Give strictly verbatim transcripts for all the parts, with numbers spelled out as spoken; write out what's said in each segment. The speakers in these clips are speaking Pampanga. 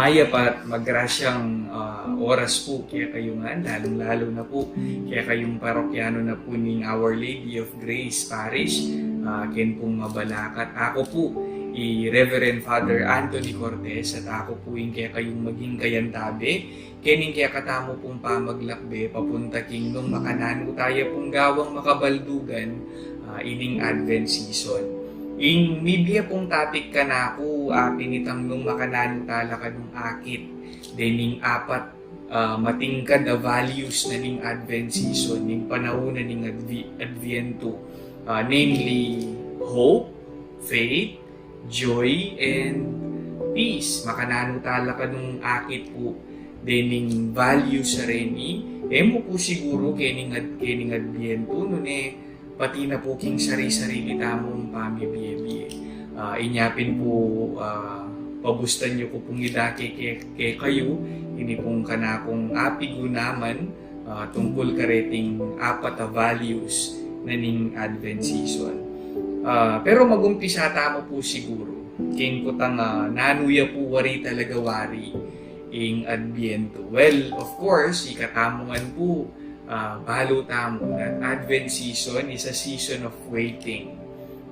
Mayap at magrasyang, ah, oras pu kekayu ngan, lalung-lalu na pu kekayung parokyanu na pu ning Our Lady of Grace Parish, ah, ken pung mabalakat. Aku pu i Reverend Father Anthony Cortez at aku pu ing kekayung maging kayantabe kening kekatamu pung pamaglakbe papunta king nung makananu taya pung gawang makabaldugan, ah, ining Advent season. Ing mibie pung topic kanaku, ah, pin itang nung makananu tala kanung akit dening apat, ah, matingkad a values na ning Advent season, ning panaun na ning Advi-, Adviento, ah, namely hope, faith, joy, and peace. Makananu tala kanung akit pu dening values a reni, e mu pu siguru kening ad-, kening Adviento, nune pati na pu king sari-sarili tamung pamibie-bie. Ah, inya pin pu, ah, pabustan yu ku pung idake ke, kekayu ini pung kanakung apigun naman, ah, tungkul kareting apat a values na ning Advent season. Ah, pero magumpisa tamu pu siguru king kutang, ah, nanu ya pu wari talaga wari ing Adviento. Well, of course, ikatamu ngan pu, ah, balu tamu that Advent season is a season of waiting.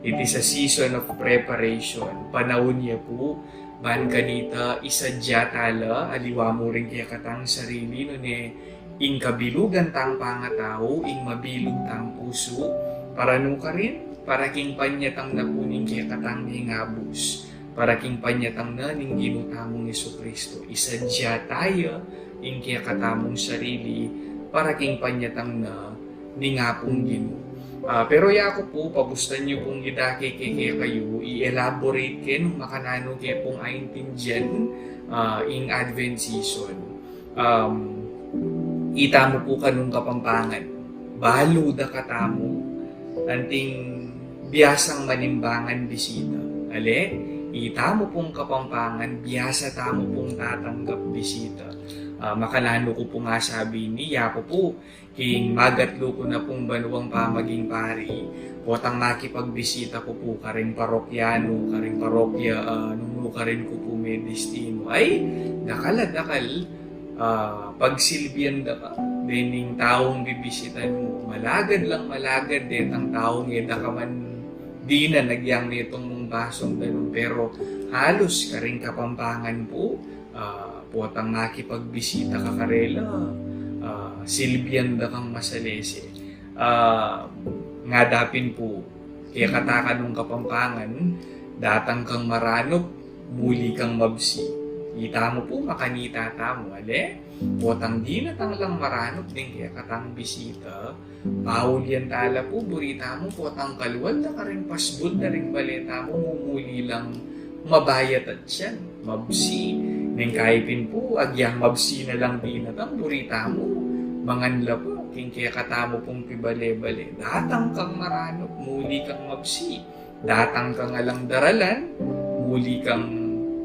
It is a season of preparation. Panaun ya pu ban kanita isadya tala, aliwa mu rin kekatang sarili, nune ing kabilugan tang pangatau, ing mabilug tang pusu, para nukarin, para king panyatang na pu ning kekatang mengabus, para king panyatang na ning Ginu tamung Jesucristo. Isadya taya ing kekatamung sarili para king panyatang na ning Apung Ginu. Ah, pero yaku pu, pabustan yu pung idake ke, kekayu, i-elaborate ke nung makananu ke pung aintindian, ah, ing Advent season. Um, itamu pu kanung Kapampangan, balu da katamu anting biasang manimbangan bisita. Ale, itamu pung Kapampangan, biasa tamu pung tatanggap bisita. Ah, makananu ku pung asabi ini, yaku pu, king magatlu ku na pung banuang pamaging pari, potang makipagbisita ku pu karing parokyanu, karing parokya, ah, nung nukarin ku pu medestinu. Ay, dakal a dakal, ah, pagsilbian da ka dening taung bibisitan mu. Malagad lang malagad detang taung e da ka man dinan agyang metung mung basung danum, pero halus karing Kapampangan pu, ah, potang makipagbisita ka karela, ah, silbian da kang masalese. Ah, ngada pin pu, kekata kanung Kapampangan, datang kang maranup, muli kang mabsi. Itamu pu, makanita tamu, ale? Potang dinatang lang maranup ding kekatang bisita, paulian tala pu, buri tamu, potang kalual da karing pasbul da ring bale tamu, mumuli lang mabayat at sian, mabsi. Neng kayi pin pu, agyang mabsi na lang dinatang, buri tamu, mangan la pu king kekatamu pung pibale-bale. Datang kang maranup, muli kang mabsi. Datang kang alang daralan, muli kang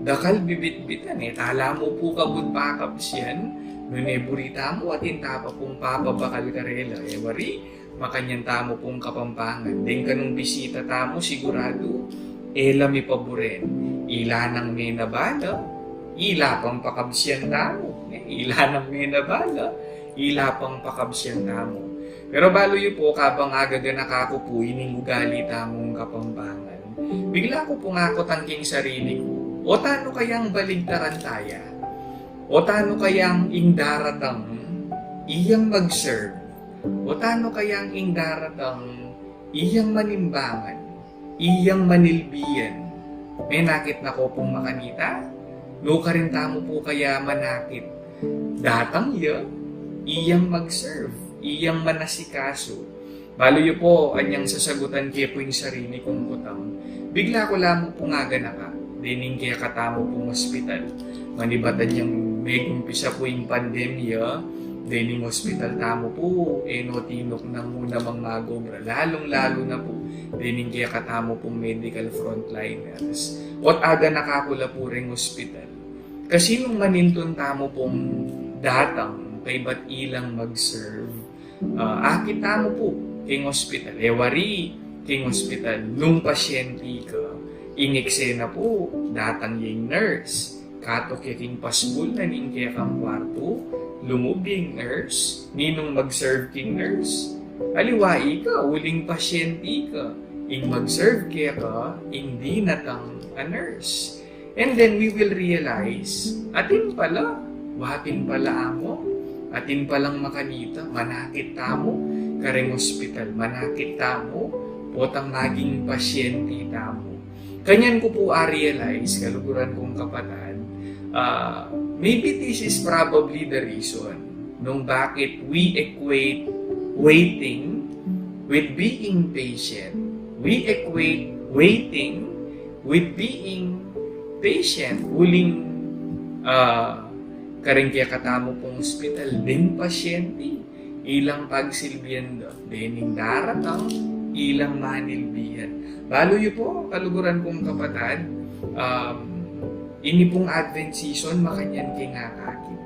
dakal bibitbitan. E tala mu pu kabud pakabsian, nune buri tamu atin ta pa pung papabakal karela. E wari, makanyan tamu pung Kapampangan. Deng kanung bisita tamu, siguradu e la mipaburen. Ila nang menabala, ila pang pakabsian tamu. E, ila nang menabala, ila pang pakabsian tamu. Pero balu yu pu, kabang agaganaka ku pu ining ugali tamung Kapampangan, bigla ku pung akutang king sarili ku, o tanu kayang baligtaran taya? O tanu kayang ing daratang iyang mag-serve? O tanu kayang ing daratang iyang manimbangan, iyang manilbian? Menakit na ko pung makanita? Nukarin tamu pu kaya manakit? Datang ya, iyang mag-serve, iyang manasikaso. Balu yu pu, anyang sasagutan ke pu ing sarili kung kutang, bigla ku la mu pung aganaka dening kekatamu pung ospital. Manibat anyang megumpisa pu ing pandemya, dening ospital tamu pu, e no tinuknang mu namang mag-obra, lalung-lalu na pu dening kekatamu pung medical frontliners. Ot aganaka ku la pu reng ospital, kasi nung manintun tamu pung datang kaybat ilang mag-serve, ah, akit tamu pu king ospital. E wari, king ospital, nung pasyente ka, ing eksena pu, datang ya ing nurse, Katok ya king pasbul na ning kekang kwartu, lumub ya ing nurse. Ninung mag-serve king nurse? Aliwa ika, uling pasyente ka. Ing mag-serve keka, ing dinatang a nurse. And then we will realize, atin pala, wa pin pala among, atin palang makanita, manakit tamu kareng ospital, manakit tamu, potang maging pasyente tamu. Kanyan ku pu a-realize, kaluguran kung kapatad, ah, maybe this is probably the reason nung bakit we equate waiting with being patient. We equate waiting with being patient. Uling, ah, kareng kekatamu pung ospital, deng pasyente, ilang pagsilbian da, dening daratang, ilang manilbian. Balu yu pu, kaluguran kung kapatad, um, ini pung Advent season, makanyan king akakit.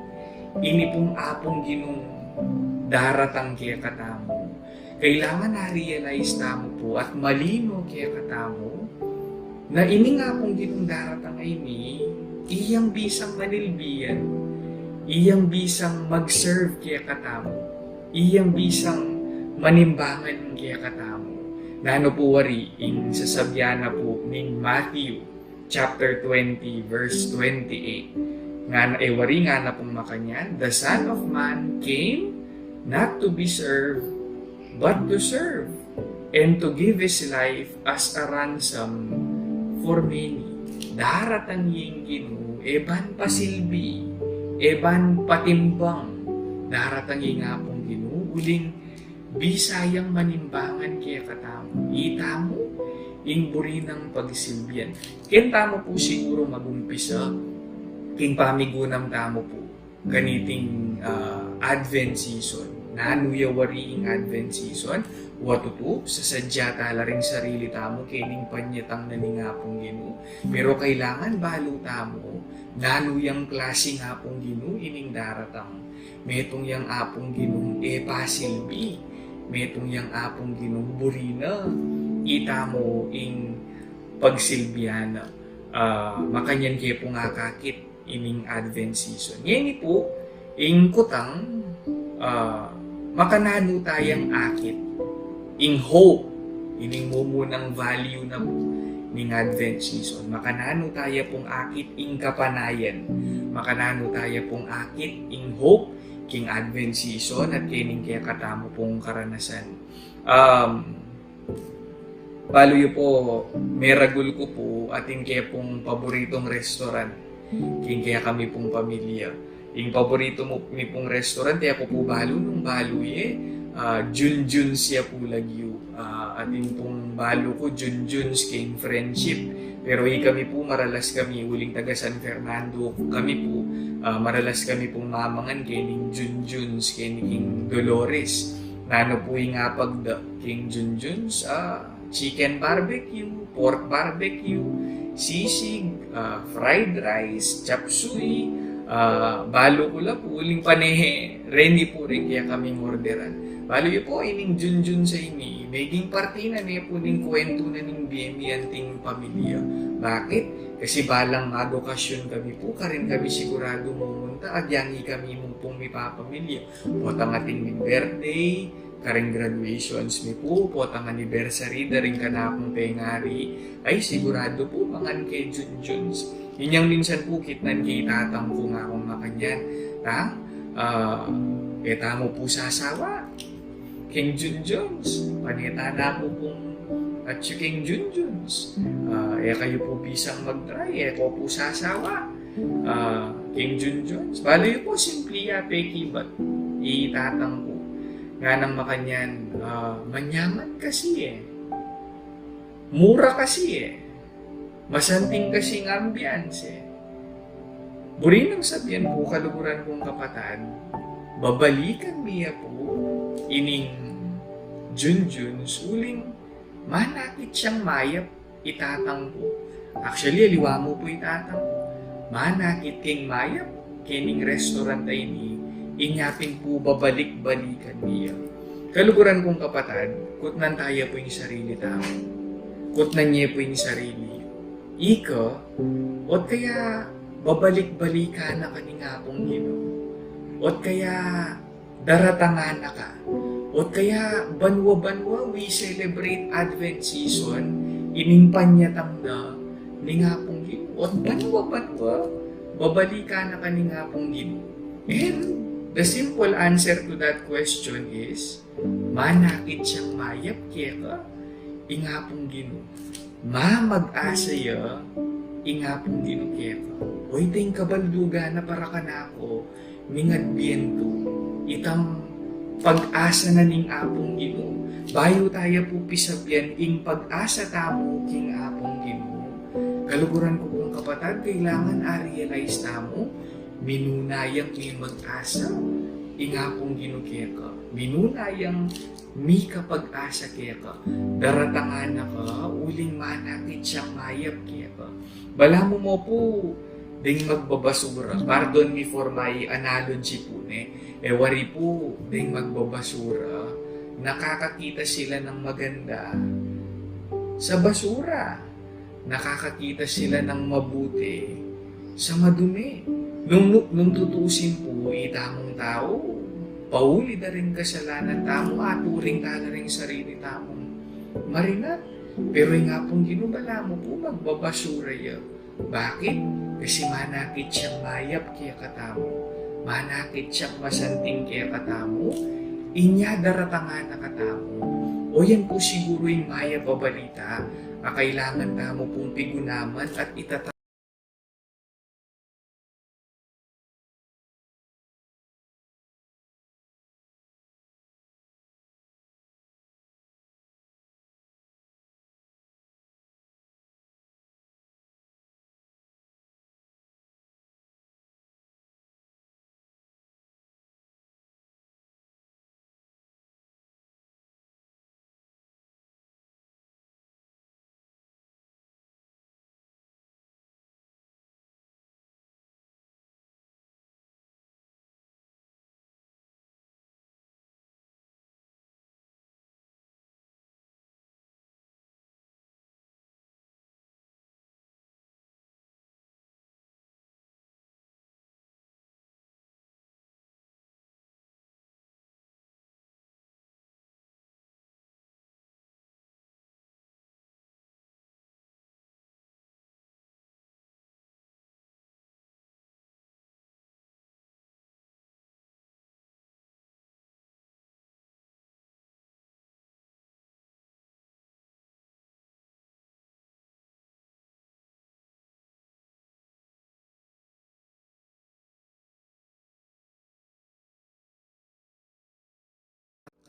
Ini pung Apung Ginung daratang kekatamu. Kailangan a-realize tamu pu at malino kekatamu na ining Apung Ginung daratang a ini, iyang bisang manilbian, iyang bisang mag-serve kekatamu, iyang bisang manimbangan kekatamu. Nanu pu wari ing sasabyan na pu ning Matthew chapter twenty, verse twenty-eight. Ngana, e wari ngana pung makanyan, "The Son of Man came not to be served, but to serve, and to give his life as a ransom for many." Daratang ing Ginu, e ban pasilbi, e ban patimbang, daratang ing Apung Ginu, uling bisa yang manimbangan kekatamu. Itamu ing buri nang pagsilbian. Keng tamu pu siguru magumpisa, king pamigunam tamu pu kaniting, ah, Advent season. Nanu ya wari ing Advent season? Wa tutu, sasadya tala ring sarili tamu kening panyatang na ning Apung Ginu. Pero kailangan balu tamu, nanu yang klasing Apung Ginu ining daratang. Metung yang Apung Ginung e pasilbi. Metung yang Apung Ginung buri na itamu ing pagsilbian na. Ah, makanyan ke pung akakit ining Advent season. Ngeni pu, ing kutang, ah, makananu tayang akit ing hope, ining mumunang value na pu ning Advent season. Makananu taya pung akit ing kapanayan. Makananu taya pung akit ing hope king Advent season at kening kekatamu pung karanasan. Um, balu yu pu, meragul ku pu, atin ke pung paboritong restaurant king kekami pung pamilya. Ing paborito mu, mi pung restaurant, e ku pu balu nung balu ye, ah, Junjun's ya pu lagyu. Ah, atin pung balu ku Junjun's king Friendship. Pero ikami pu, maralas kami, uling taga San Fernando kami pu, ah, maralas kami pung mamangan kening Junjun's, kening Dolores. Nanu pu ing apag da king Junjun's? Ah, chicken barbecue, pork barbecue, sisig, ah, fried rice, chop suey, ah, balu ku la pu, uling pane, reni pu ring kekaming orderan. Balu yu pu, ining Junjun's a ini, meging parti na ne pu ning kwentu na ning bie mi anting pamilya. Bakit? Kasi balang mag-okasyon kami pu, karin kami siguradu mumunta, agyang ikami mu pung mipapamilya. Potang atin mi birthday, karing graduations mi pu, potang anniversary da ring kanakung pengari, ay siguradu pu mangan ke Junjun's. Inyang minsan pu kitnan ke i tatang ku, ngakung makanyan, "Tang, ah, e tamu pu sasawa keng Junjun's, pane tana mu pung atsu keng Junjun's. Ah, e kayu pu bisang mag-try, e ko pu sasawa, ah, keng Junjun's." Balu yu pu, simpli ya pekibat i tatang ku. Nganang makanyan, ah, manyaman kasi e. Mura kasi e. Masanting kasi ing ambiance e. Buri nang sabian pu, kaluguran kung kapatad, babalikan mi ya pu ining Junjun's uling manakit yang mayap i tatang ku. Actually, aliwa mu pu i tatang ku. Manakit keng mayap kening restaurant a ini, inya pin pu babalik-balikan mi ya. Kaluguran kung kapatad, kutnan taya pu ing sarili tamu. Kutnan ye pu ing sarili yu. Ika, ot kaya babalik-balikan na ka ning Apung Ginu. Ot kaya daratangan na ka. Ot kaya banwa-banwa we celebrate Advent season, ining panyatang na ning Apung Ginu. Ot banwa-banwa, babalikan na ka ning Apung Ginu. And the simple answer to that question is, manakit yang mayap keka ing Apung Ginu. Mamag-asa ya ing Apung Ginu keka. O, ita ing kabaldugan na para kanaku ning Adbientu, itang pag-asa na ning Apung Ginu. Bayu taya pu pisabian ing pag-asa tamu king Apung Ginu, kaluguran ku pung kapatad, kailangan a-realize tamu, minuna yang mimag-asa ing Apung Ginu keka. Minuna yang mikapag-asa keka. Daratangan na ka uling manakit yang mayap keka. Balamu mu pu, deng magbabasura. Pardon me for my analogy pu, ne. E wari pu, deng magbabasura, nakakakita sila ng maganda sa basura. Nakakakita sila ng mabuti sa madumi. Nung, nung tutusin pu, itamung tau, pauli da ring kasalanan tamu, aturing tala ring sarili tamung marinat. Pero ing Apung Ginu, balamu pu, magbabasura ya. Bakit? Kasi manakit yang mayap kekatamu. Manakit yang masanting kekatamu. Inya daratangan na katamu. O, yan pu siguru ing mayap a balita a kailangan tamu pung pigunaman at itata-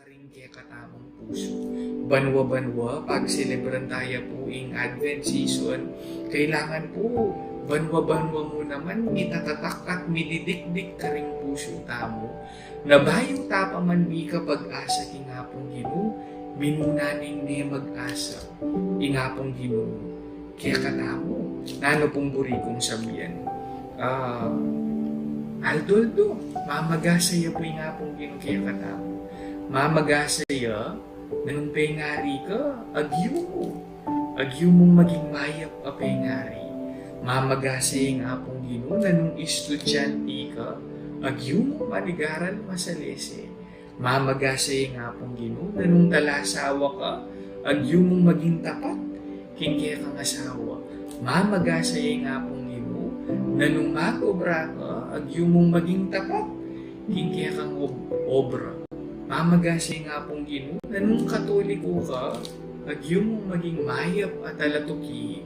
karing kekatamung pusu. Banwa-banwa, pagselebran taya pu ing Advent season, kailangan pu, banwa-banwa mu naman, mitatatak at mididikdik karing pusu tamu. Na bayu ta pa man mikapag-asa king Apung Ginu, minuna neng ne mag-asa ing Apung Ginu kekatamu. Nanu pung buri kung sabian? Ah, aldo-aldo, mamag-asa ya pu ing Apung Ginu kekatamu. Mamag-asa ya, nanung pengari ka, agyu mu. Agyu mung maging mayap a pengari. Mamag-asa ya ing Apung Ginu, nanung estudyante ka, agyu mung manigaral masalese. Mamag-asa ya ing Apung Ginu, nanung talasawa ka, agyu mung maging tapat king kekang asawa. Mamag-asa ya ing Apung Ginu, nanung mag-obra ka, agyu mung maging tapat king kekang ob-, obra. Mamag-asa ya ing Apung Ginu, nanung Katoliko ka, agyu mung maging mayap a talatuki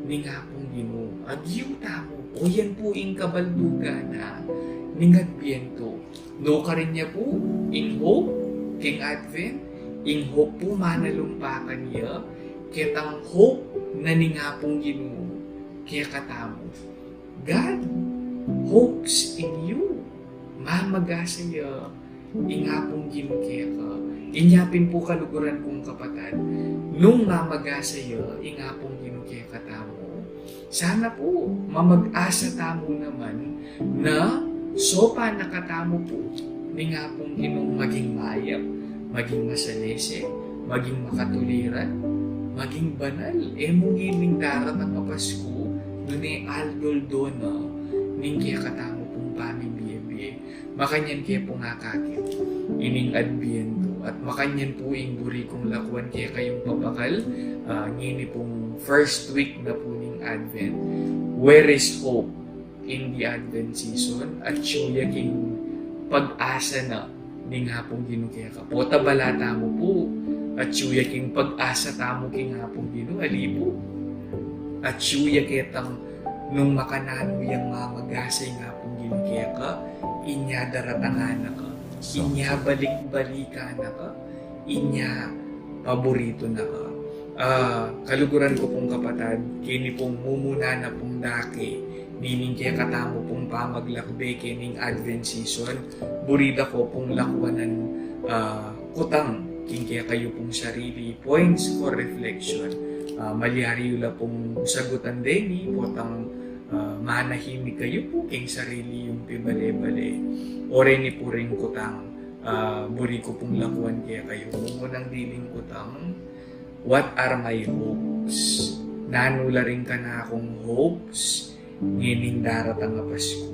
ning Apung Ginu. Agyu tamu, o yan pu ing kabaldugan na ning Adbientu. Nukarin ya pu ing hope king Advent, ing hope pu manalumpakan ya ketang hope na ning Apung Ginu kekatamu. God hopes in you. Mamag-asa ya ing Apung Ginu keka. Inya pin pu, kaluguran kung kapatad, nung mamag-asa ya ing Apung Ginu kekatamu, sana pu, mamag-asa tamu naman na sopan na katamu pu ning Apung Ginung maging mayap, maging masalese, maging makatuliran, maging banal. E mu ngening daratang a Pasku, nune aldo-aldo na ning kekatamu pung pamibie-bie. Makanyan ke pung akakit ining Adbientu, at makanyan pu ing buri kung lakuan kekayung papakal, ah, ngeni pung first week na pu ning Advent. Where is hope in the Advent season? Atyu ya king pag-asa na ning Apung Ginu keka. Pota bala tamu pu, atyu ya king pag-asa tamu king Apung Ginu, ali pu. Atyu ya ketang nung makananu yang mamag-asa ing Apung Ginu keka, inya daratangan na ka, inya balik-balikan na ka, inya paburitu na ka. Ah, kaluguran ku pung kapatad, keni pung mumuna na pung dake nining kekatamu pung pamaglakbe kening Advent season, buri da ko pung lakuanan, ah, kutang king kekayu pung sarili, points for reflection. Ah, malyari yu la pung sagutan deni, potang, ah, manahimik kayu pu king sarili yung pibale-bale. O reni pu ring kutang, ah, buri ku pung lakuan kekayu. Mumunang diling kutang, what are my hopes? Nanu la ring kanakung hopes ngening daratang a Pasku?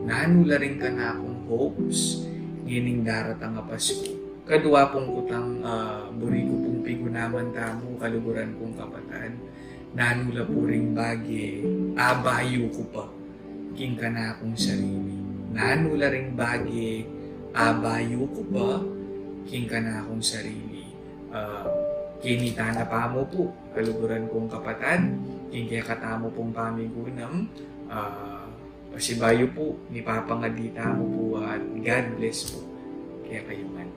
Nanu la ring kanakung hopes ngening daratang a Pasku? Kadua pung kutang, ah, buri ku pung pigunaman tamu, kaluguran kung kapatad, nanu la pu ring bage abayu ku pa king kanakung sarili? Nanu la ring bage abayu ku pa king kanakung sarili? Ah, keni tana pa mu pu, kaluguran kung kapatad, king kekatamu pung pamigunam, ah, pasibayu pu, ipapangadi tamu pu, at God bless pu kekayu ngan.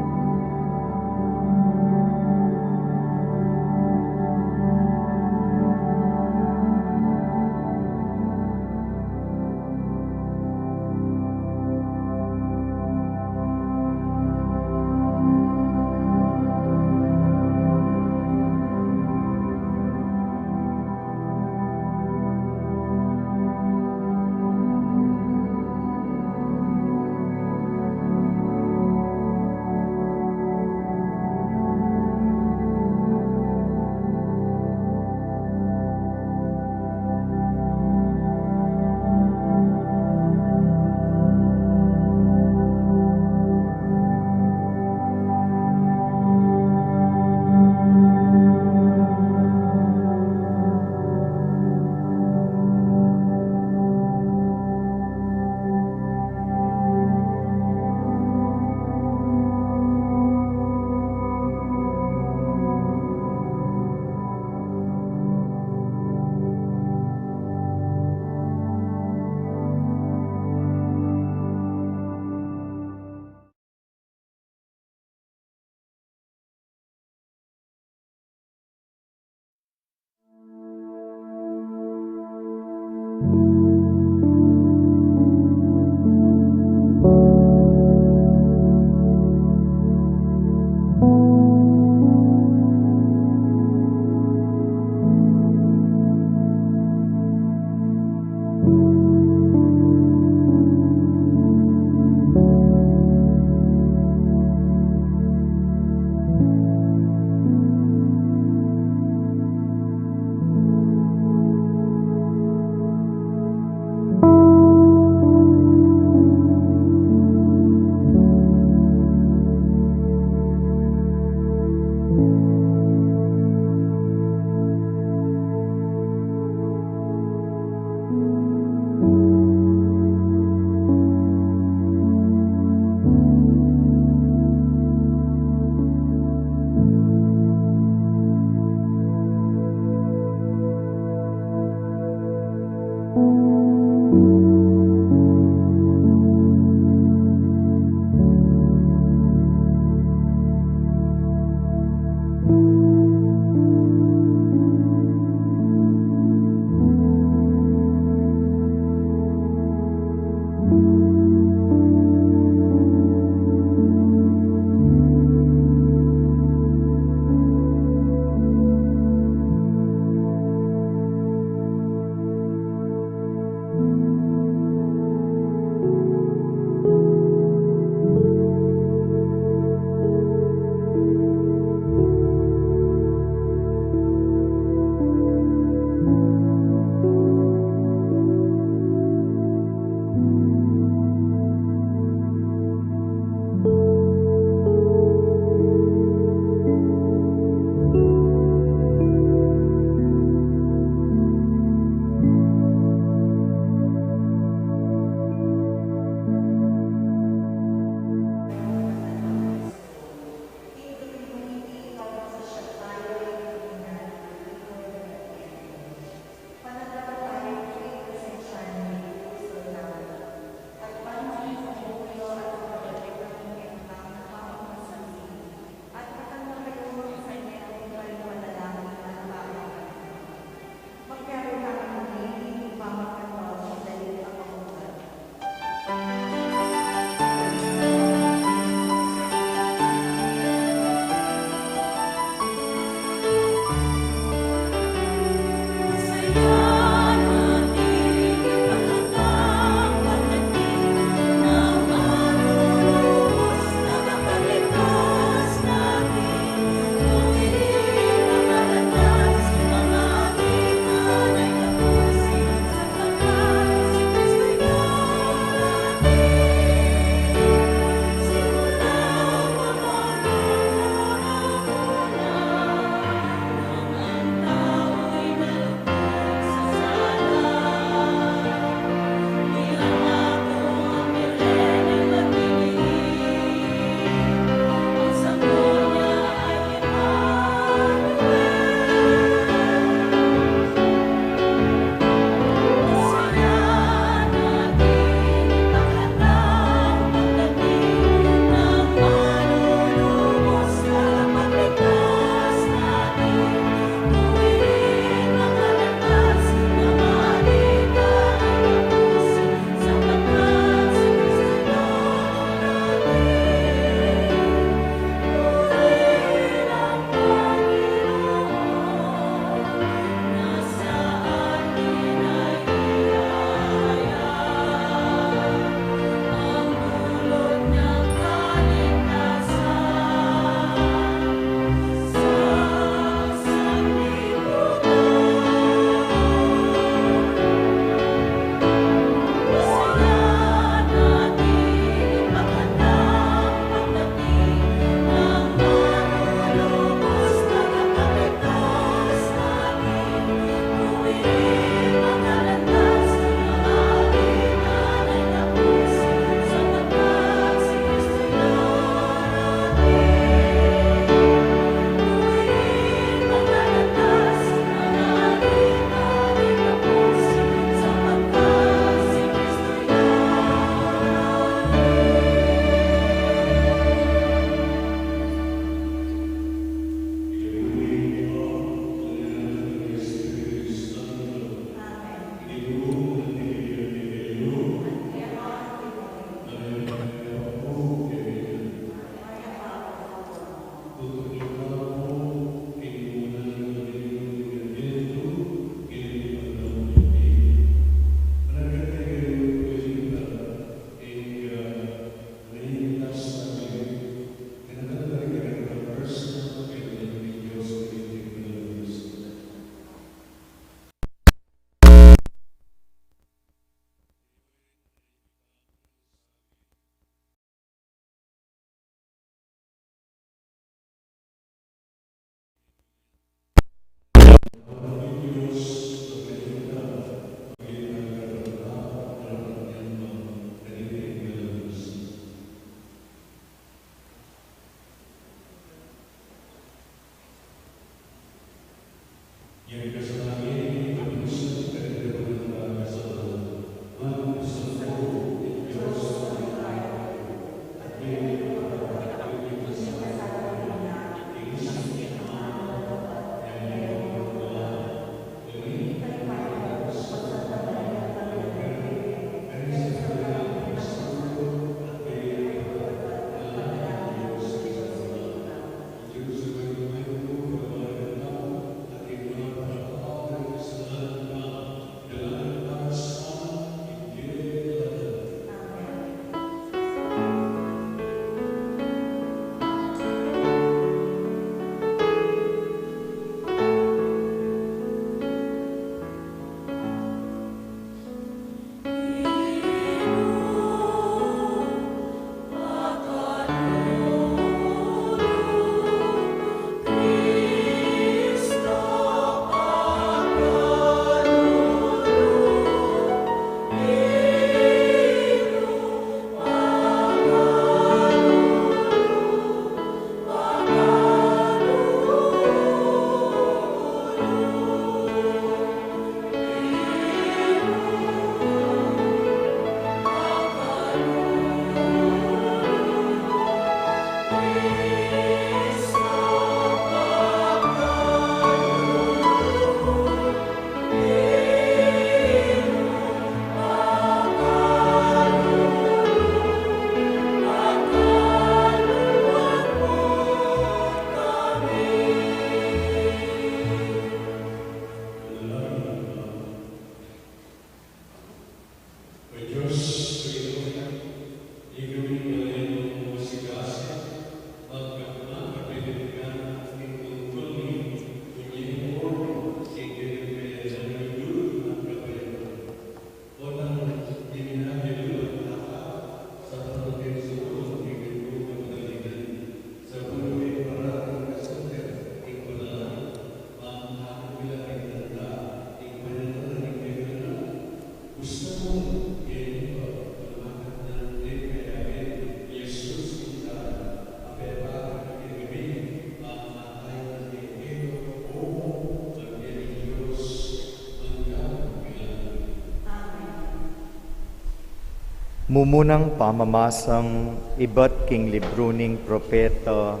Mumunang pamamasang ibat king libru ning propeta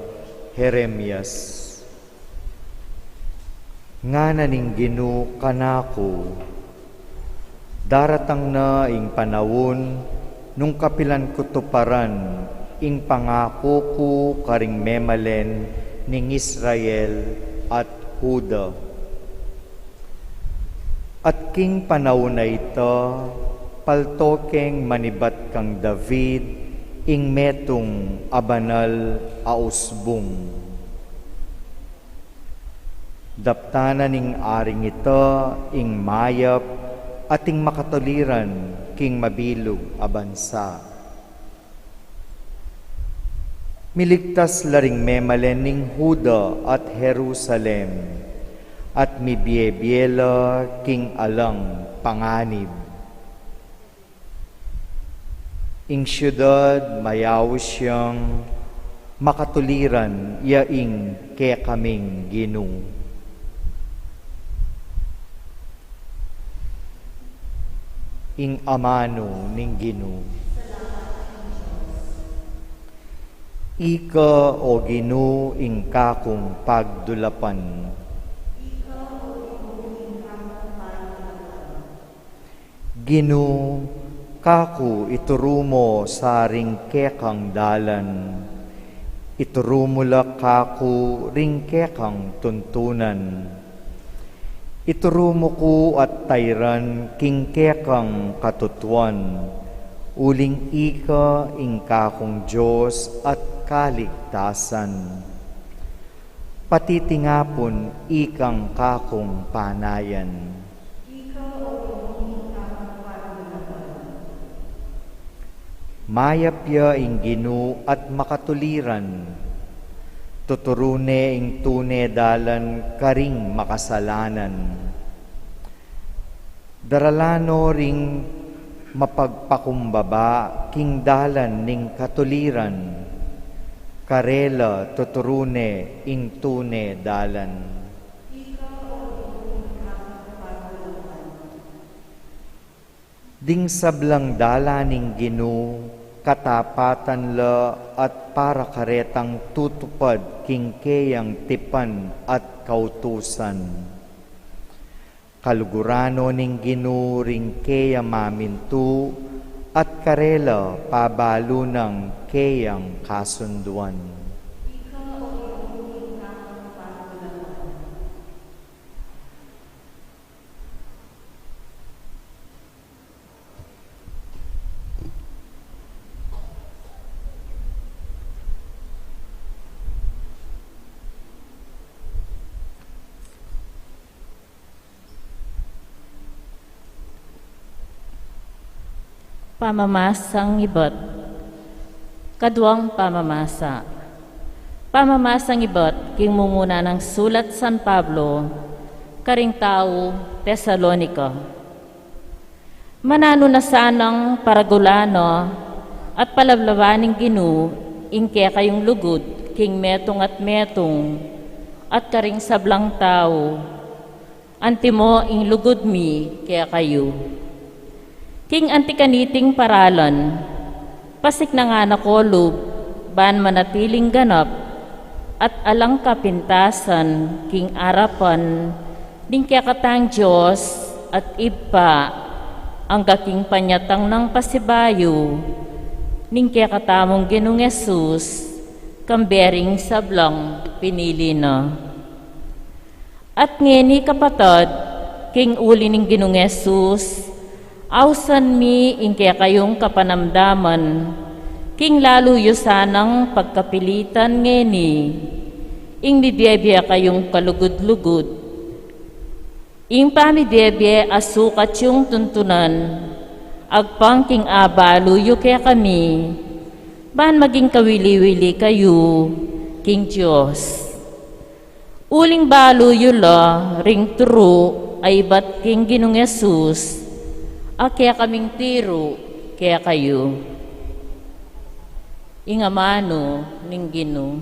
Jeremias. Ngana ning Ginu kanaku, daratang na ing panaun nung kapilan ku tuparan ing pangaku ku karing memalen ning Israel at Juda. At king panaun a ita, palto keng manibat kang David ing metung a banal a usbung. Daptan na ning aring ita ing mayap at ing makatuliran king mabilug a bansa. Miligtas la ring memalen ning Juda at Jerusalem, at mibie-bie la king alang panganib. Ing siudad mayaus yang makatuliran, ya ing kekaming Ginu. Ing amanu ning Ginu. Ika, o Ginu, ing kakung pagdulapan. Ginu, kaku ituru mu sa ring kekang dalan. Ituru mu la kaku ring kekang tuntunan. Ituru mu ku at tairan king kekang katutuan, uling ika ing kakung Dios at kaligtasan. Patitingapun ikang kakung panayan. Mayap ya ing Ginu at makatuliran. Tuturu ne ing tune dalan karing makasalanan. Daralan no ring mapagpakumbaba king dalan ning katuliran. Karela tuturu ne ing tune dalan. Ding sablang dalan ning Ginu, katapatan la at para karetang tutupad king keyang tipan at kautusan. Kaluguran no ning Ginu ring keya mamintu, at karela pabalu nang keyang kasunduan. Pamamasang ibat. Kaduang pamamasa. Pamamasang ibat king mumuna nang sulat San Pablo karing tau Tesalonica. Mananu na sanang paragulan no at palablaban ning Ginu ing kekayung lugud king metung at metung at karing sablang tau. Antimo ing lugud mi kekayu. King anti kaniting paralan, pasiknangan na ko lub ban manatiling ganap at alang kapintasan king arapan ning kekatang Dios at Ibpa, angga king panyatang nang pasibayu ning kekatamung Ginung Jesus, kambe ring sablang pinili na. At ngeni, kapatad, king uli ning Ginung Jesus, ausan mi ing kekayung kapanamdaman, king lalu yu sanang pagkapilitan ngeni, ing mibie-bie kayung kalugud-lugud. Ing pamibie-bie a sukat yung tuntunan, agpang king abalu yu kekami, ban maging kawili-wili kayu king Dios. Uling balu yu la ring turu a ibat king Ginung Jesus, a kekaming tiru kekayu. Ing amanu ning Ginu.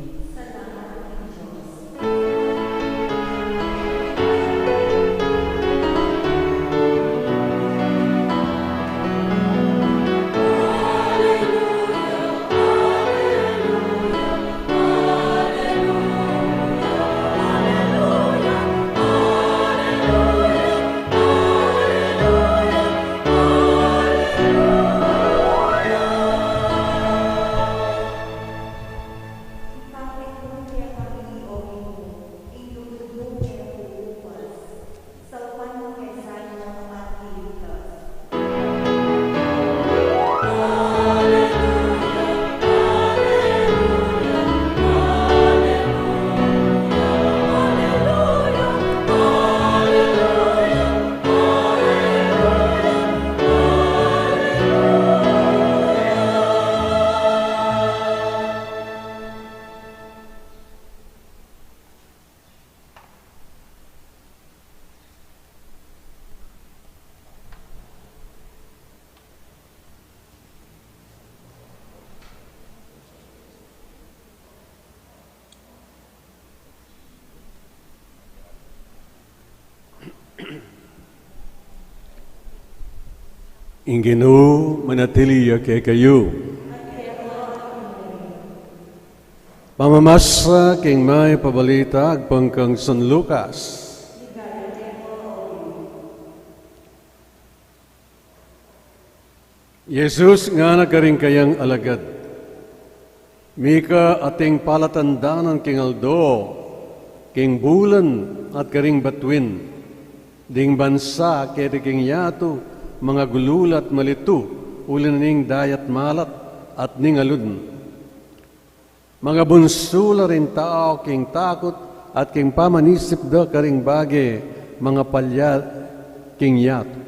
Ing Ginu manatili ya kekayu. Pamamasa king Mayap a Balita agpang kang San Lucas. Jesus ngana karing kayang alagad, Mika ating palatandanan king aldo, king bulan, at karing batuin. Ding bansa keti king yatu, mangagulula at malitu, uli na ning dayat malat at ning alud. Mangabunsu la ring tau king takut at king pamanisip da karing bage mangapalya king yatu.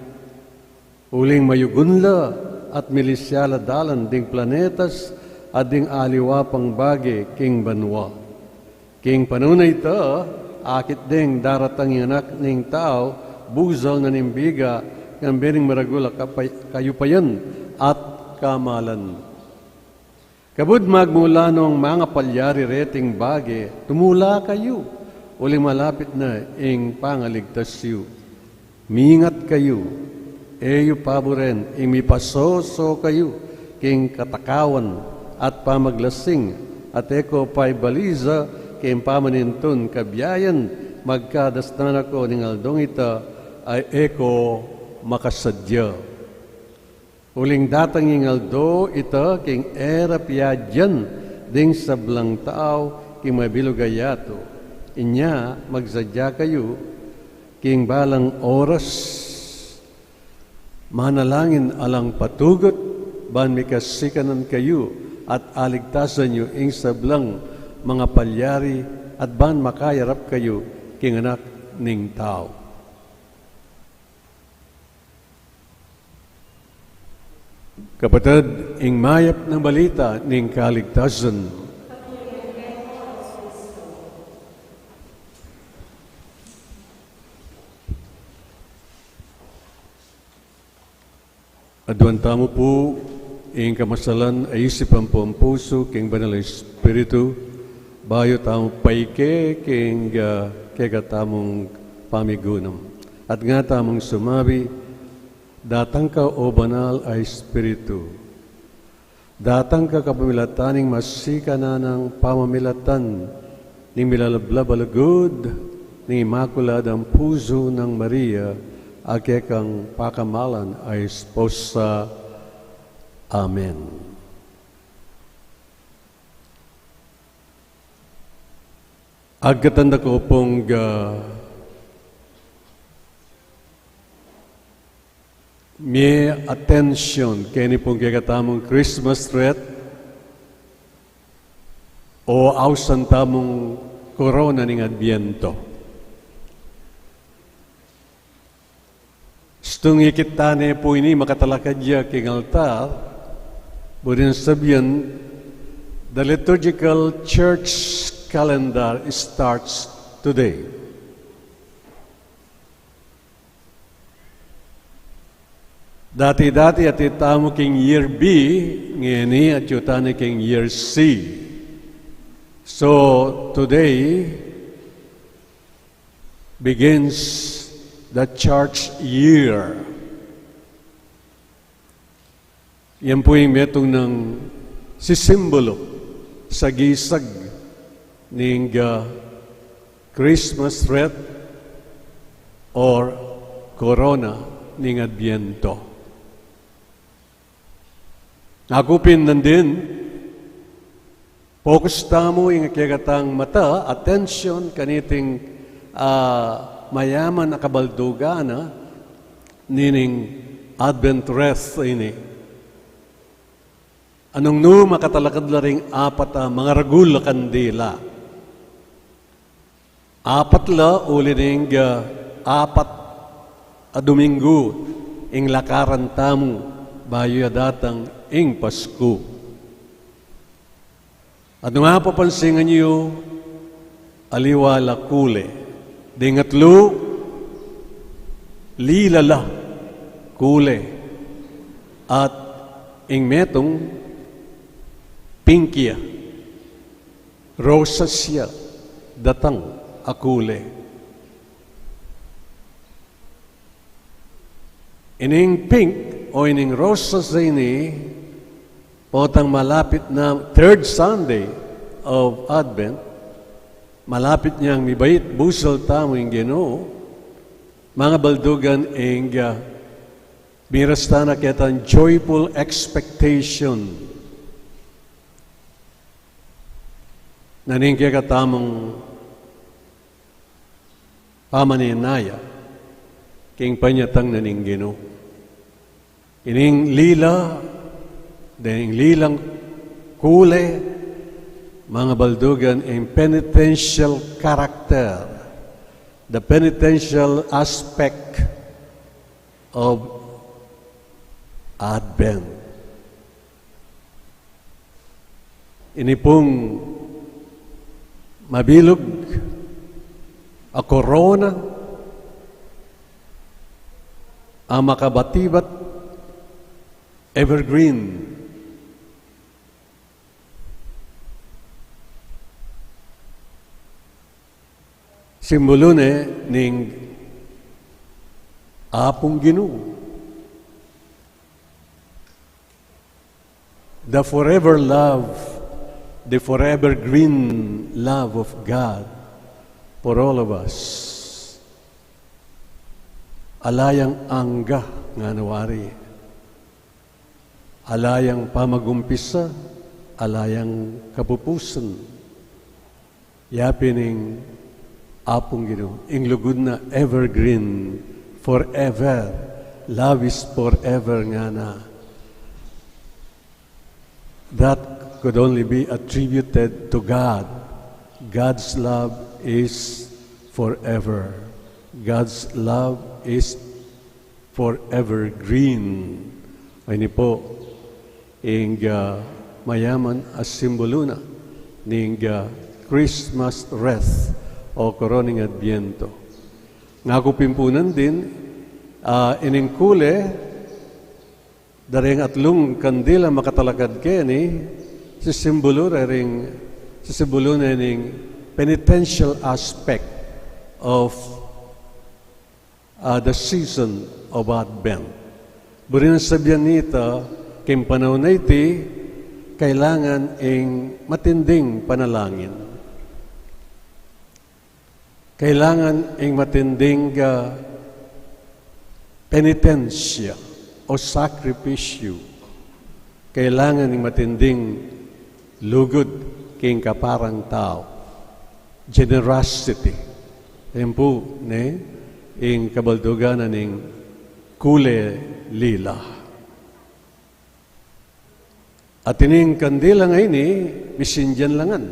Uling mayugun la at milisya la dalan ding planetas at ding aliwa pang bage king banua. King panaun a ita, akit deng daratang ing Anak ning Tau, buzal na ning biga, ngan bie ning maragul a kapay-, kayupayan at kamalan. Kabud magmula nong mangapalyari reting bage, tumula kayu, uling malapit na ing pangaligtas yu. Mingat kayu, e yu paburen ing mipasoso kayu king katakawan at pamaglasing, at e ko paibaliza king pamanintun kabiayan, magkadasnan ako ning aldong ita a e ko makasadya. Uling datang ing aldo ita king e ra piadyan ding sablang tau king mabilug a yatu. Inya magsadya kayu king balang oras, manalangin alang patugut, ban mikasikanan kayu at aligtasan yu ing sablang mangapalyari at ban makayarap kayu king Anak ning Tau. Kapatad, ing mayap nang balita ning kaligtasan. Aduan tamu pu ing kamasalan a isip ampo ing pusu king Banal a Espiritu, bayu tamu paike king, ah, kekatamung pamigunam. At nga tamung sumabi, Datang ka, O Banal a Espiritu. Datang ka kapamilatan ning masikan a pamamilatan ning milalablab a lugud ning Imakuladang Pusu nang Maria, a kekang pakamalan a esposa. Amen. Agkatan da ko pung, ah, mie atensyon keni pung kekatamung Christmas wreath o ausan tamung korona ning Adbiento. Stung ikit tane pu ini makatalakad ya king altar, burin sabian, the liturgical church calendar starts today. Dati-dati atiu tamu king year B, ngeni atiu tane king year C. So, today, begins the church year. Yan pu ing metung nang sisimbulu, sagisag ning, ah, Christmas wreath or korona ning Adbiento. Aku pin nandin, focus tamu ing kekatang mata, atensyon, kaniting, ah, mayaman a kabaldugan na nining Advent wreath ini. Nung nu makatalakad la ring apat a mangaragul a kandila. Apat la uli ning, ah, apat a Duminggu ing lakaran tamu bayu ya datang ing Pasku. At nung apapansin yu, aliwa la kule. Ding atlu, lila la kule. At ing metung, pink ya. Rosas ya datang a kule. Ining pink, O ining Rosas a ini, potang malapit na third Sunday of Advent, malapit neng mibait busal tamu ing Ginu, mangabaldugan ing, ah, miras tana ketang joyful expectation na ning kekatamung pamaninaya king panyatang na ning Ginu. Ining lila, deng lilang kule, mangabaldugan ing penitential character, the penitential aspect of Advent. Ini pung mabilug a korona a makabatibat, evergreen. Simbolu ne ning Apung Ginu. The forever love, the forever green love of God for all of us. Ala yang angga, ngana wari. Ala yang pamagumpisa, ala yang kapupusan. Ya pin ing Apung Ginu, ing lugud na evergreen, forever. Love is forever, ngana. That could only be attributed to God. God's love is forever. God's love is forever green. Ini pu ing, ah, mayaman a simbolu na ning, ah, Christmas wreath o koronang Adbyento. Ngaku pin pu nandin, ah, ining kule, da ring atlung kandila makatalakad keni, sisimbolu da ring, sisimbolu na ning penitential aspect of, ah, the season of Advent. Buri nang sabian nita, king panaun a iti, kailangan ing matinding panalangin. Kailangan ing matinding, ah, penitensya o sakripisyu. Kailangan ing matinding lugud king kaparang tau. Generosity. Yan pu, ne, ing kabaldugan na ning kule lila. At ining kandila a ini, misindian la ngan.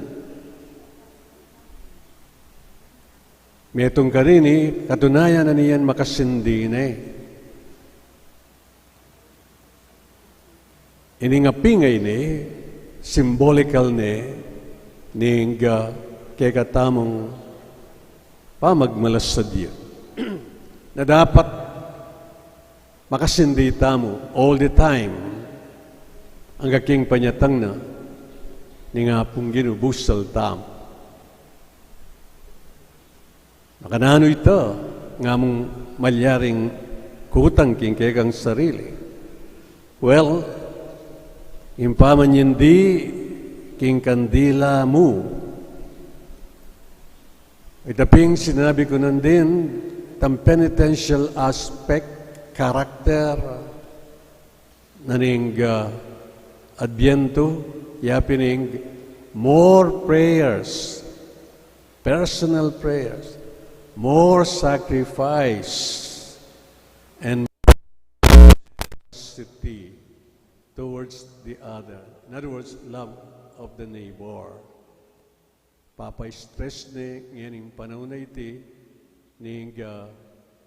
Metung karini, katunayan na niyan makasindi ne. Ining api a ini, symbolical ne, ning, ah, kekatamung pamagmalasakit. Na dapat makasindi tamu all the time, angga king panyatang na ning Apung Ginu busal tamu. Makananu ita, nga mung malyaring kutang king kekang sarili? Well, ing pamanyindi king kandila mu. Ita ping sinabi ku nandin, itang penitential aspect, character, na ning, ah, Adbyento, ya pin ing more prayers, personal prayers, more sacrifice, and generosity towards the other. In other words, love of the neighbor. Papa-stress ne ngening panaun a iti ning, ah,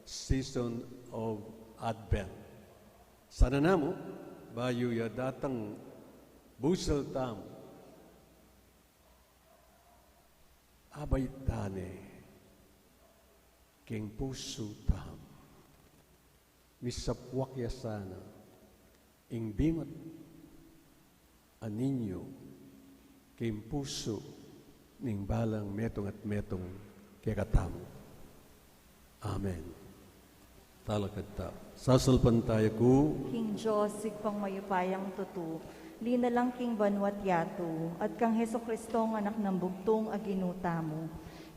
season of Advent. Sana namu, bayu ya datang busal tamu, abay ta ne king pusu tamu. Misapuak ya sana ing bingut a Niñu king pusu ning balang metung at metung kekatamu. Amen. Talakad ta. Sasalpantaya ku king Dios, Ibpang mayupayang tutu, linalang king banua't yatu, at kang Jesucristo, anak nang bugtung a Ginu tamu.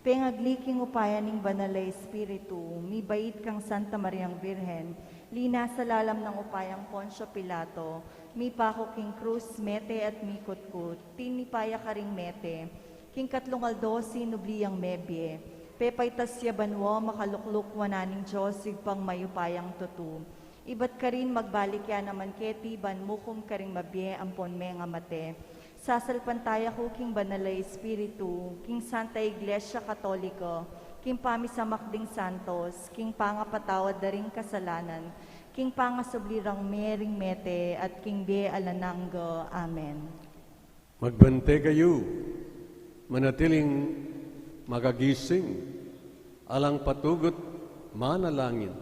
Pengagli king upaya ning Banal a Espiritu, mibait kang Santa Mariang Birhen, linasa lalam nang upayang Poncio Pilato, mipaku king krus, mete at mikutkut, tinipa ya karing mete, king katlung aldo sinubli yang mebie, pepaitas ya banua, makalukluk wanan ning Dios Ibpang mayupayang tutu. Ibat karin magbalik ya naman keti ban mukum karing mabie ampon mengamate. Sasalpantaya ku king Banal a Espiritu, king Santa Iglesia Katolika, king pamisamak ding santos, king pangapatawad da ring kasalanan, king pangasubli rang mie ring mete, at king bie alang angga. Amen. Magbante kayu, manatiling makagising, alang patugut manalangin,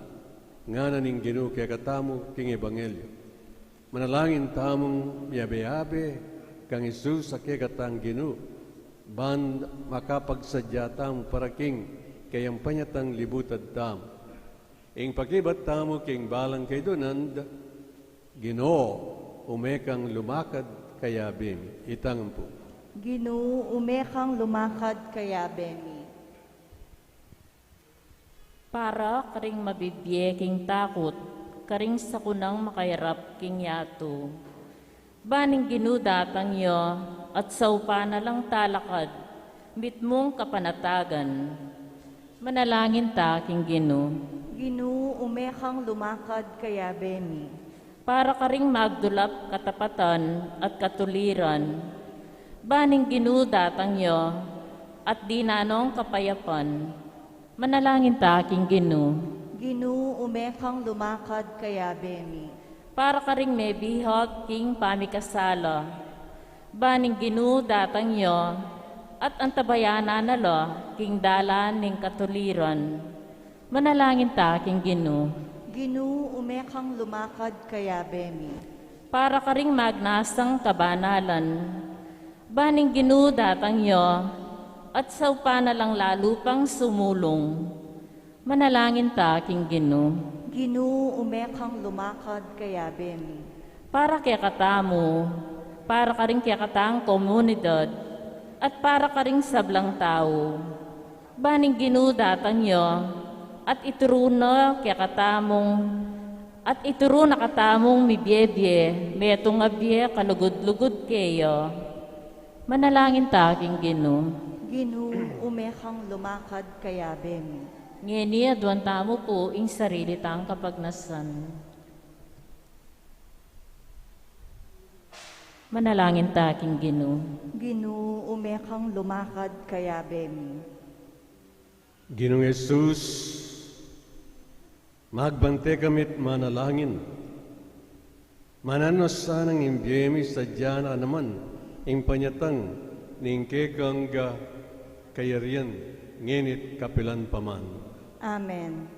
ngana ning Ginu kekatamu king ebanghelyo. Manalangin tamung miabe-abe kang Jesus a kekatang Ginu, ban makapagsadya tamu para king kayang panyatang libutad tamu. Ing pakibat tamu king balang kaidunan, Ginu, ume kang lumakad kayabe mi. Itang ampo. Ginu, ume kang lumakad kayabe mi. Para karing mabibie king takut, karing sakunang makayarap king yatu. Ban ing Ginu datang ya, at saupan na lang talakad, mitmung kapanatagan. Manalangin ta king Ginu. Ginu, ume kang lumakad kayabe mi. Para karing magdulap katapatan at katuliran. Ban ing Ginu datang ya, at dinan nong kapayapan. Manalangin ta king Ginu. Ginu, ume kang lumakad kayabe mi. Para karing mebihag king pamikasala. Ban ing Ginu datang ya, at antabayanan na la king dalan ning katuliran. Manalangin ta king Ginu. Ginu, ume kang lumakad kayabe mi. Para karing magnasang kabanalan. Ban ing Ginu datang ya, at saupan na lang lalu pang sumulung. Manalangin ta king Ginu. Ginu, ume kang lumakad kayabe mi. Para kekatamu, para karing kekatang komunidad, at para karing sablang tau. Ban ing Ginu datang ya, at ituru na kekatamung, at ituru na katamung mibie-bie, metung a bie kalugud-lugud keya. Manalangin ta king Ginu. Ginu, ume kang lumakad kayabe mi. Ngeni aduan tamu pu ing sarili tang kapagnasan. Manalangin ta king Ginu. Ginu, ume kang lumakad kayabe mi. Ginung Jesus, magbante kami't manalangin. Manan no sanang ing bie mi sadya na naman ing panyatang ning kekang kayarian, ngeni't kapilan pa man. Amen.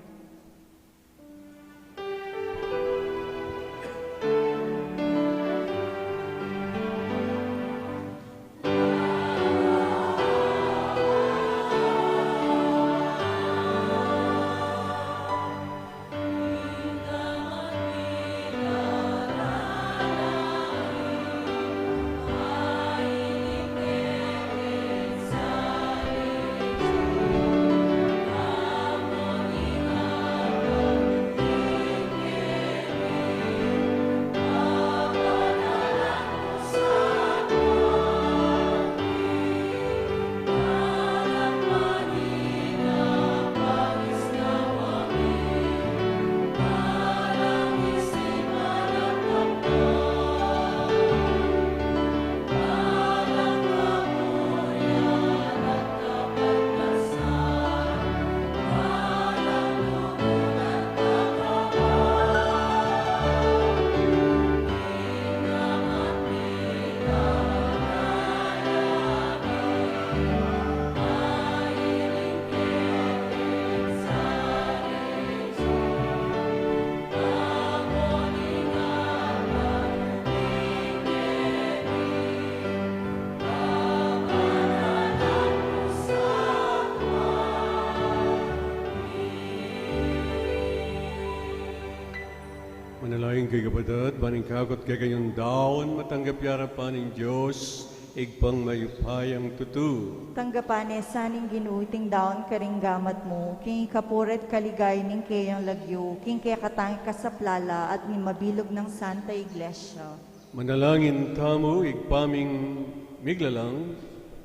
Manalangin kayu, kapatad, ban ing kakut kekayung daun matanggap ya king arapan ning Dios, Ibpang mayupayang tutu. Tanggapan na sa ning Ginu iting daun karing gamat mu, king ikapuri't kaligayan ning keyang lagyu, king kekatang ikasaplala at ning mabilug nang Santa Iglesia. Manalangin tamu. Ibpa ming miglalang,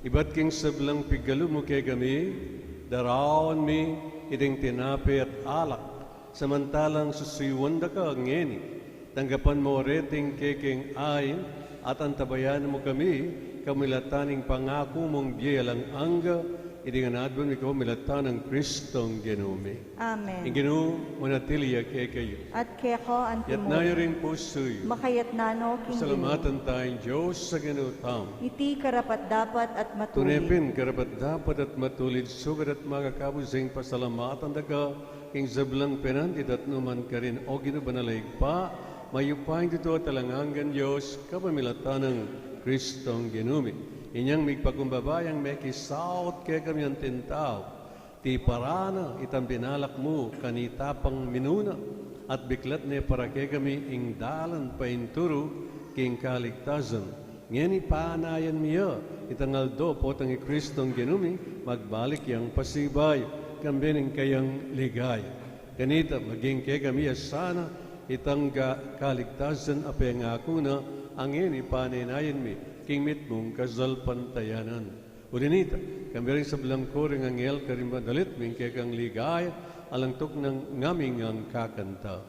ibat king sablang pigkalub mu kekami, daraun mi iting tinape at alak, samantalang susuyuan da ka ngeni. Tanggapan mu reting kekeng ain, at antabayanan mu kami, kapamilatan ning pangaku mung bie alang angga, iti ngan aduan mi kapamilatan nang Kristong Ginu mi. Amen. Ing Ginu manatili ya kekayu. At keka antimu rin. Itas yu ring pusu yu. Makaitas no king Ginu. Pasalamatan taya ing Dios a Ginu tamu. Iti karapat-dapat at matulid. Tune pin karapat-dapat at matulid, sukat at makakabus ing pasalamatan da ka, king sablang penandit at nukarin man, O Ginu, banal a Ibpa, mayupayang tutu at alang anggang Dios, kapamilatan nang Kristong Ginu mi. Inyang migpakumbaba yang mekisaut kekami anting tau, tiparan na itang binalak mu kanita pang minuna, at biklat ne para kekami ing dalan paintulu king kaligtasan. Ngeni panayan mi ya itang aldo potang i Kristong Ginu mi magbalik yang pasibayu, kambe ning kayang ligaya. Kanita maging kekami ya sana itang ga-, kaligtasan a pengaku na, a ngeni panaynayan mi king mitmung kasalpantayanan. Uli nita, kambe ring sablang koring anghel karing banal at ming kekang ligaya, alang tuknang ngaming kakanta.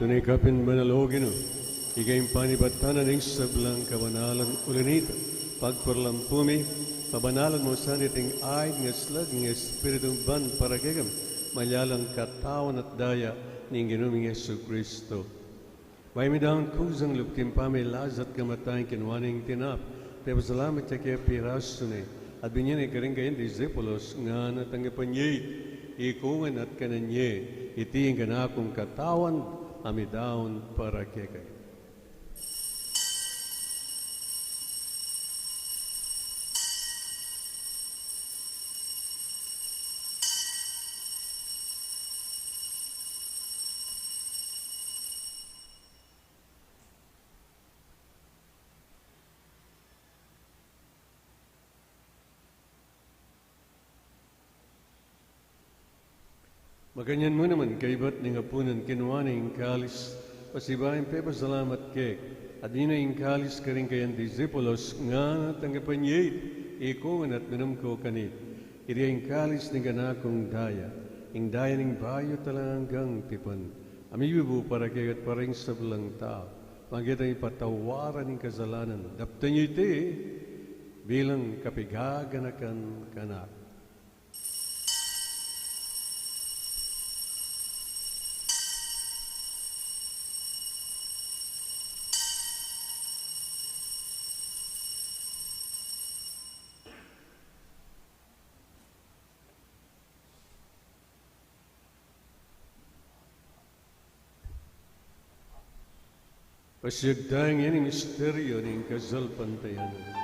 Tune ka pin banal, O Ginu, ika ing panibatan ning sablang kabanalan. Uli nita, pagparalan pu mi, pabanalan mu sana iting aid, ngaslag ning Espiritu, ban para kekami maging katawan at daya ning Ginu ming Jesucristo. Bayu mi daun kusang lub king pamilasa at kamatayan, kinua ne ing tinape, pepasalamat ya ke, pirasu ne, at binie ne karing kayang disipulos, ngana, tanggapan ye iti, ikongan at kanan ye, iti ing kanakung katawan, a midaun para kekayu. Makanyan mu naman, kaybat ning apunan, kinua ne ing kalis, pasibayu yang pepasalamat ke, at binie ne ing kalis karing kayang disipulos, ngana, tanggapan ye iti, ikongan at minum ko kaniti, iti ing kalis ning kanakung daya, ing daya ning bayu at alang anggang tipan, a mibubu para kekayu at para king sablang tau, Bang keta ing patawaran ning kasalanan, daptan yu iti bilang kapigaganakan kanaku. Pasiag taya ngeni ing misteryu ning kasalpantayanan.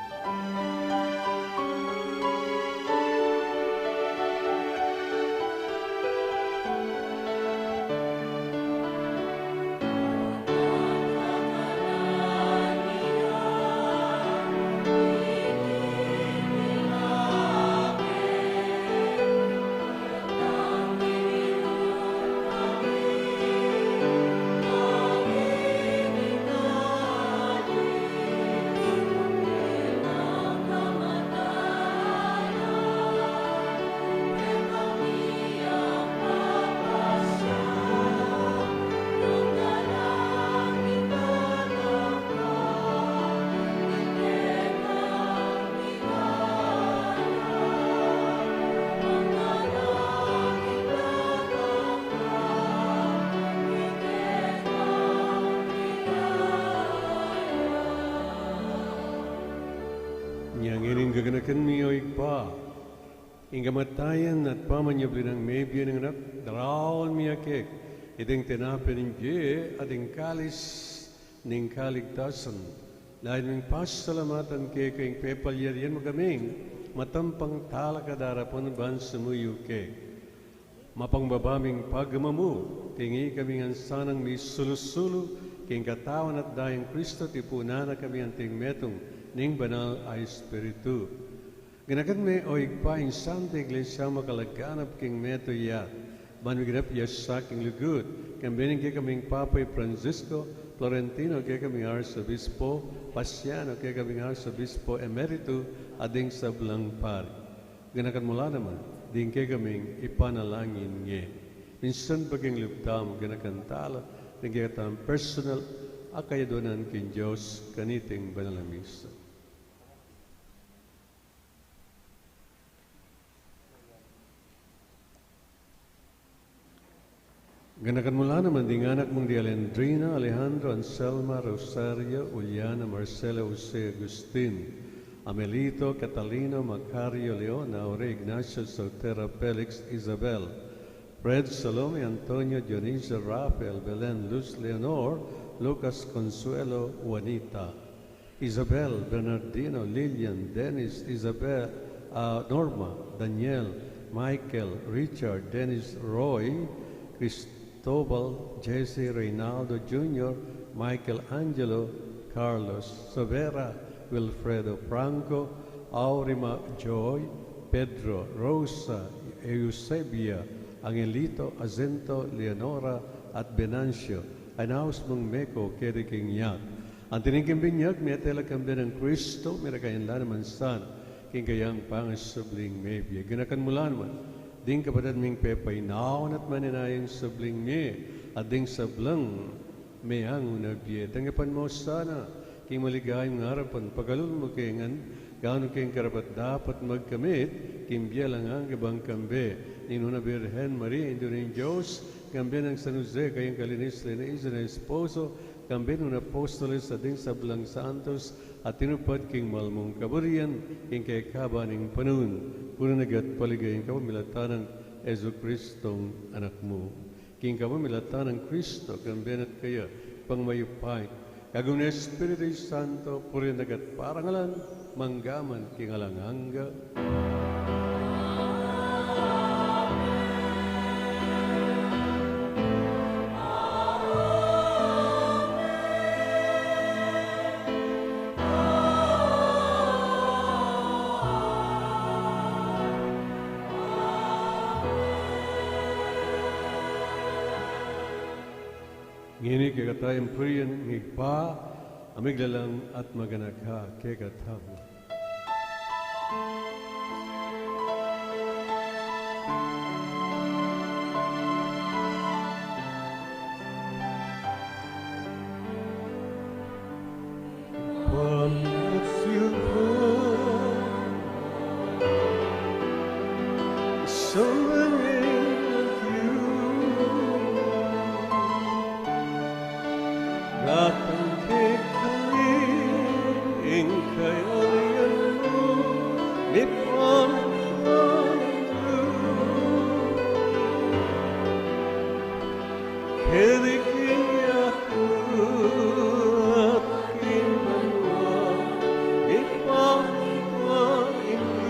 Inya ngeni ing gaganakan mi, o Ibpa, ing kamatayan at pamanyubli nang mebie ning Anak, daraun mi keka iting tinape ning bie at ing kalis ning kaligtasan. Layun ming pasalamatan keka ing pepalyarian mu kaming matampang talakad arapan ban sumuyu keka. Mapangbaba ming pagmamung, tingi kami ngan sanang misulu-sulu king katawan at dayang Kristo, tipunan na kami anting metung ning Banal a Espiritu. Ganakan me, o Ibpa, ing Santa Iglesia makalaganap king metung ya, ban miganap ya sa king lugud, kambe ning kekaming Papa i Francisco, Florentino kekaming Arsobispo, Pasiano kekaming Arsobispo Emerito, at ding sablang pari. Ganakan mu la naman ding kekaming ipanalangin ngeni. Minsan pa king lub tamu, ganakan tala ding kekatamung personal a kayaduanan king Dios kaniting banal a misa. Ganakan mu la naman ding anak mung di Alendrina, Alejandro, Anselma, Rosario, Juliana, Marcela, Jose, Agustin, Amelito, Catalino, Macario, Leona, Aure, Ignacio, Sotera, Felix, Isabel, Fred, Salome, Antonio, Dionisio, Rafael, Belen, Luz, Leonor, Lucas, Consuelo, Juanita, Isabel, Bernardino, Lilian, Dennis, Isabel, ah, Norma, Daniel, Michael, Richard, Dennis, Roy, Cristobal, Jesse, Reynaldo Junior, Michael Angelo, Carlos, Savera, Wilfredo, Franco, Aurima, Joy, Pedro, Rosa, Eusebia, Angelito, Azento, Leonora, at Venancio, a inaus mung meko keti king yat. Anti ning king binyag, mete la kambe nang Kristo, miragayan la naman sana king kayang pangasubling mebie. Ganakan mu la naman ding kapatad ming pepainaun at maninayang subling mie, at ding sablang meangu na bie. Tanggapan mu sana king maligayang arapan, pakalulu mu ke ngan ganu king karapat-dapat magkamit king bie alang angga bang kambe ning Nuan a Birhen Maria, Indu ning Dios, kambe nang San Jose, kayang kalinis-linisan a esposo, kambe nung apostoles at ding sablang santos a tinupad king mal mung kaburian king kekaban ning panaun, purian na gat paligayan king kapamilatan nang Jesucristong Anak mu. King kapamilatan nang Kristo, kambe na at kaya, pang mayupaya, kagum ning Espiritu Santo, purian na gat parangalan, mangga man king alang angga. Ngeni kekatamu ing purian ning Ibpa a miglalang at maganaka kekatamu. Kayarian mu, mipamintuan mu. Keri king yaku at king banua, mipamintuan mu.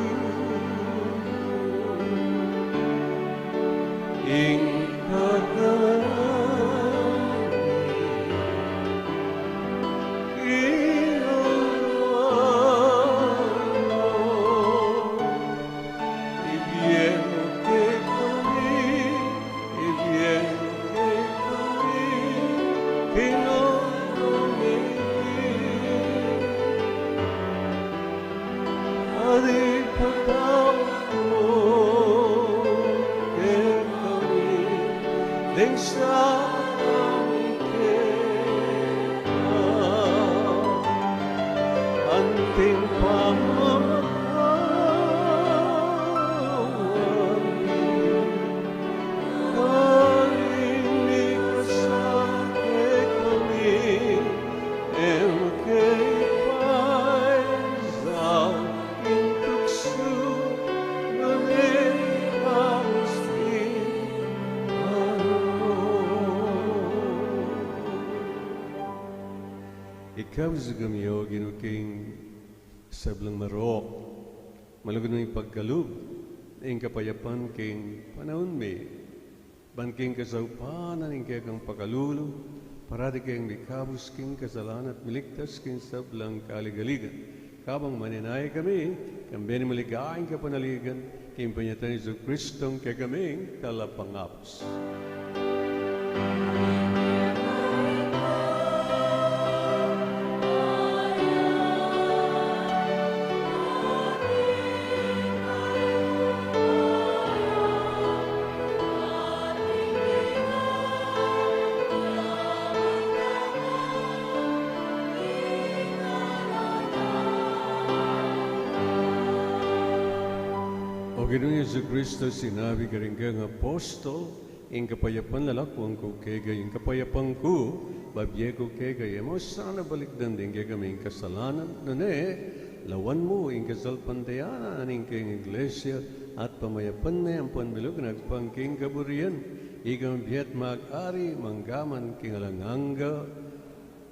Ing kakanan mi, ibie mu kekami, ibie mu kekami, king aldo ngeni. At ipatawad mu kekami ding sala mi keka, anti ing pamamatawad mi karing mikasala kekami, e mu ke paisaul king tuksu, nune ikabus kami king marok. Ikabus kami, O Ginu, king sablang marok. Malugud mung ipagkalub ing kapayapan king panaun mi, ban king kasaupan na ning kekang pakalulu, parati keng mikabus king kasalanan at miligtas king sablang kaligaligan. Kabang manenaya kami, kambe ning maligayang kapanaligan, king panyatang Jesucristong kekaming Talapangabus. O Ginu Jesucristo, sinabi karing kekang apostol, ing kapayapan lalakwan ku kekayu, ing kapayapan ku bibie ku kekayu. E mu sana balikdan ding kekaming kasalanan, nune lawan mu ing kasalpantayanan ning kekang Iglesia at pamayapan ne ampon bilug na agpang king kaburian. Ika mabie at mag-ari mangga man king alang angga.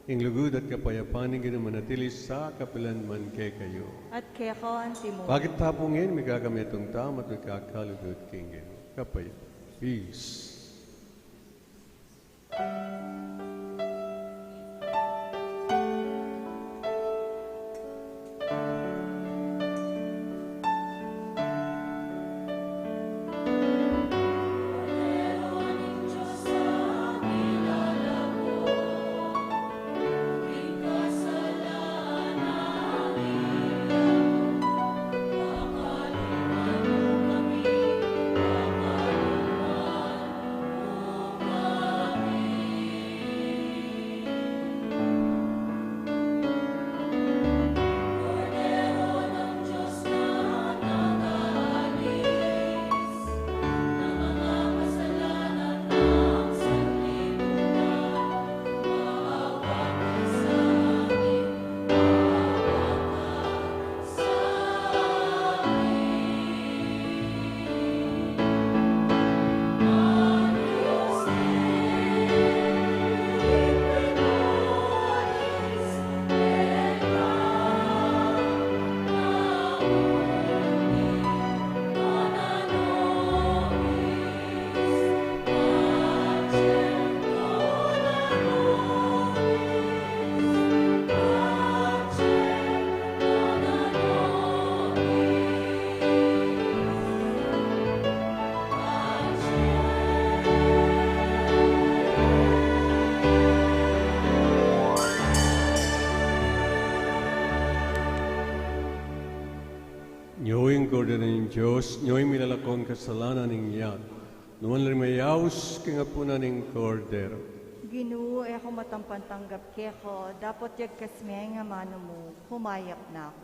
Ing lugud at kapayapan ning Ginu manatili sa kapilan man kekayu. At keka antimu. Bakit tapungan mi kekami itong tama at ikakalugud king Ginu? Kapayap. Peace. Nyo ing Kordero ning Dios, nyo ing milalako king kasalanan ning yatu. Nuan la ring mayaus king apunan ning Kordero. Ginu, e ku matampang tanggap keka, dapot yagkas me ing amanu mu, humayap na ku.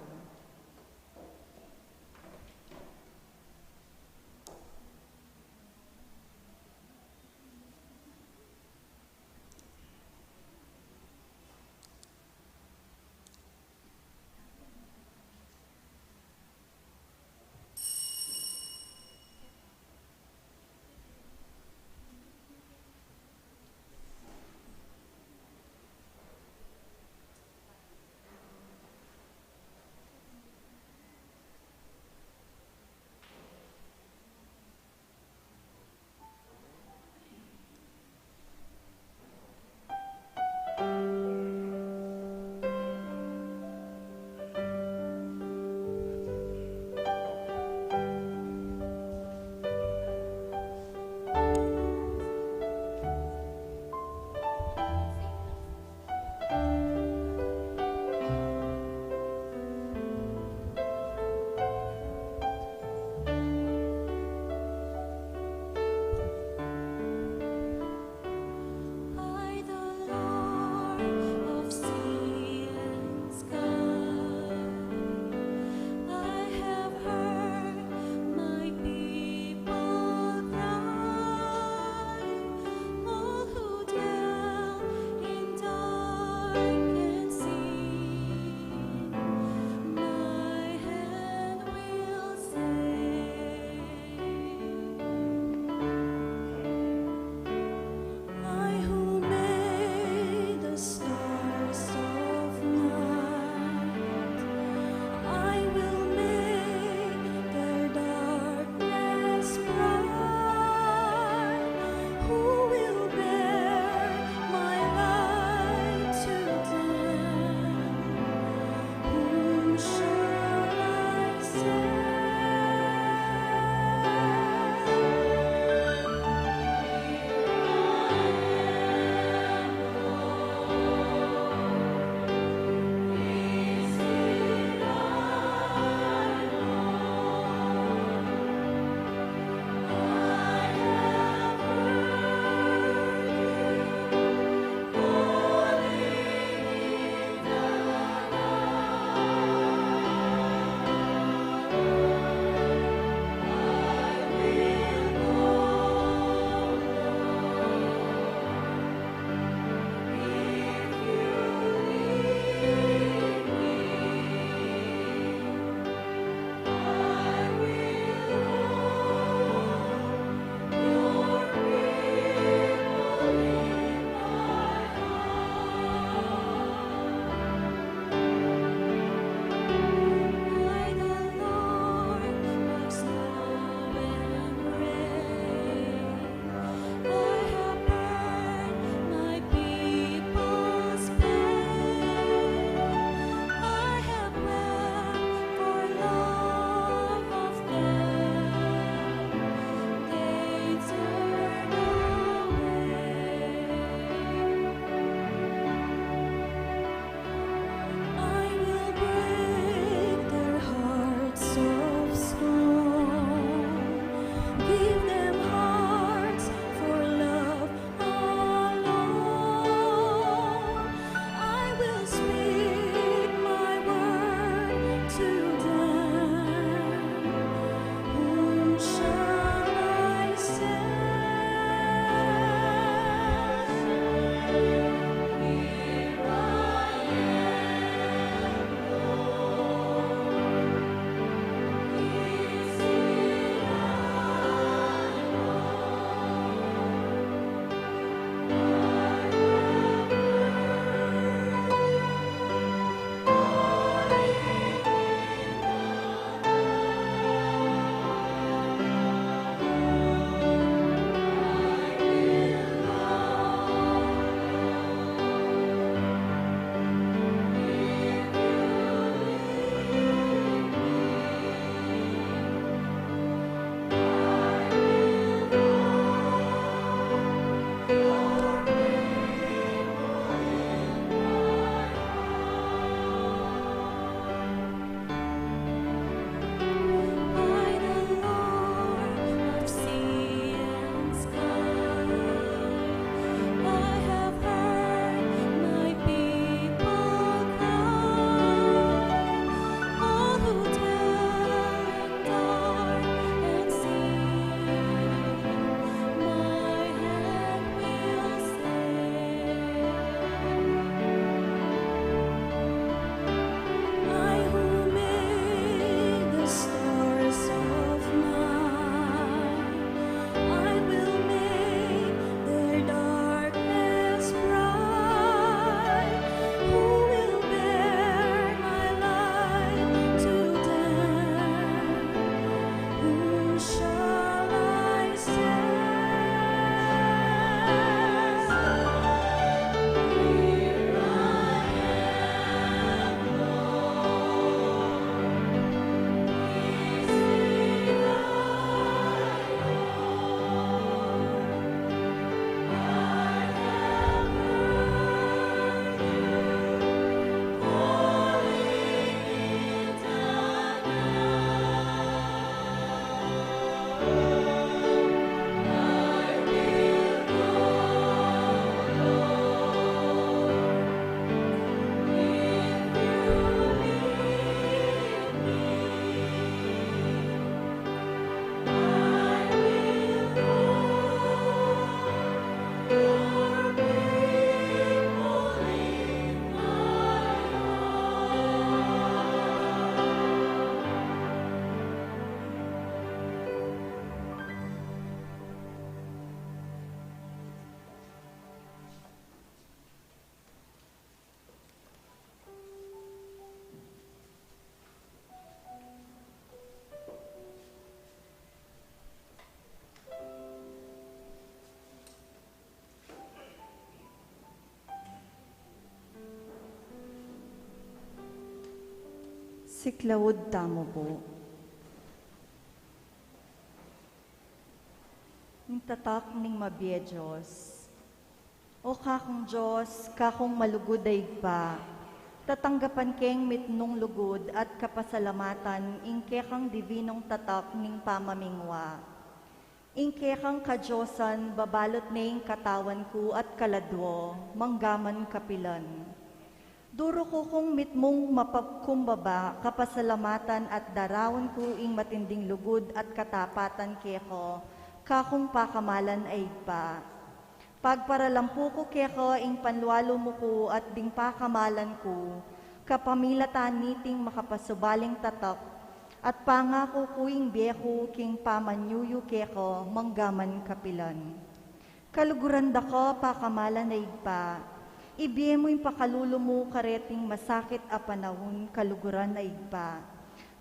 Siklaud tamu pu. Ing tatak ning mabie Dios. O kakung Dios, kakung malugud a Ibpa, tatanggapan keng mitmung lugud at kapasalamatan ing kekang dibinung tatak ning pamamingwa. Ing kekang kadiosan babalot ne ing katawan ku at kaladwo, manggaman kapilan. Duru ku kung mitmung mapagkumbaba, kapasalamatan at daraun ku ing matinding lugud at katapatan keka, kakung pakamalan a Ibpa. Pagparalampu ku keka ing panlualu mu ku at ding pakamalan ku, kapamilatan niting makapasubaling tatak, at pangaku ku ing bie ku king pamanyuyu keka, manggaman kapilan. Kaluguran da ka, pakamalan a Ibpa. Ibie mu ing pakalulu mu kareting masakit a panaun, kaluguran a Ibpa.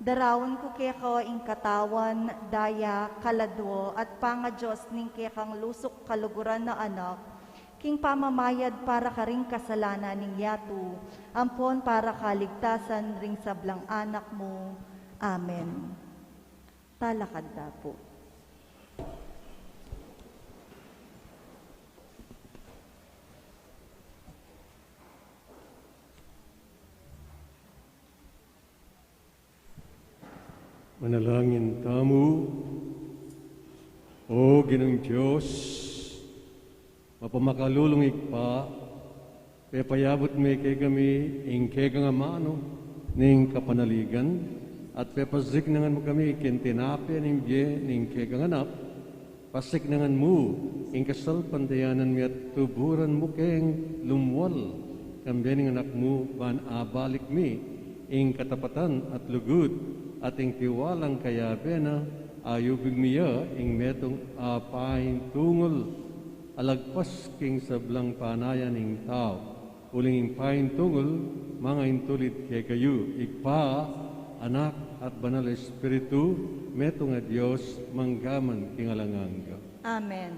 Daraun ku keka ing katawan, daya, kaladwo, at pangadios ning kekang lusuk kaluguran a Anak, king pamamayad para karing kasalanan ning yatu, ampon para kaligtasan ring sablang anak mu. Amen. Talakad da pu. Manalangin tamu. O Ginung Dios, mapamakalulung Ibpa, pepayabut me kekami ing kekang amanu ning kapanaligan, at pepasiknangan mu kami king tinape ning bie ning kekang Anak, pasiknangan mu ing kasalpantayanan mi at tuburan mu keng lumual, kambe ning Anak mu, ban abalik mi ing katapatan at lugud, at ing tiwalang kayabe na, ayubing mi ya ing metung a paintungul, a lagpas king sablang panayan ning tau. Uling ing paintungul, mangaintulid kekayu, Ibpa, Anak, at Banal a Espiritu, metung a Dios, manggaman king alang angga. Amen.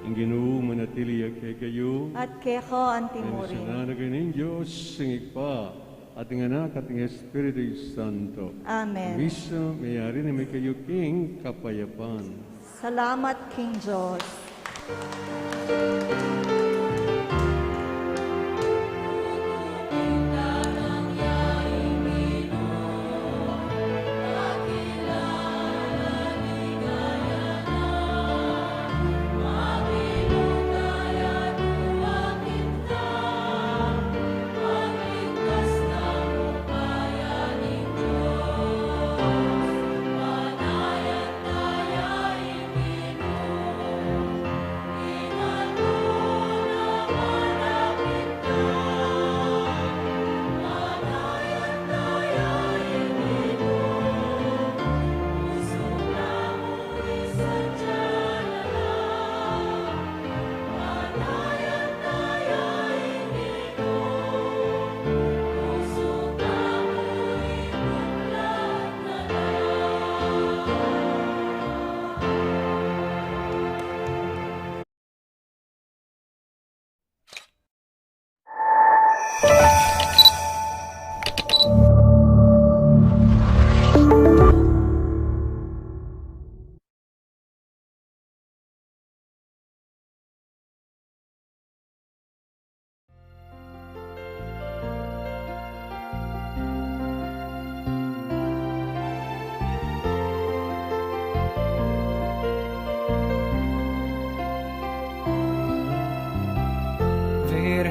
Ing Ginu manatili ya kekayu. At keka antimurin. Ing Dios, ing Ibpa, at ing Anak, at ing Espiritu Santo. Amen. Misa, meyari na me kayu king kapayapan. Salamat king Dios.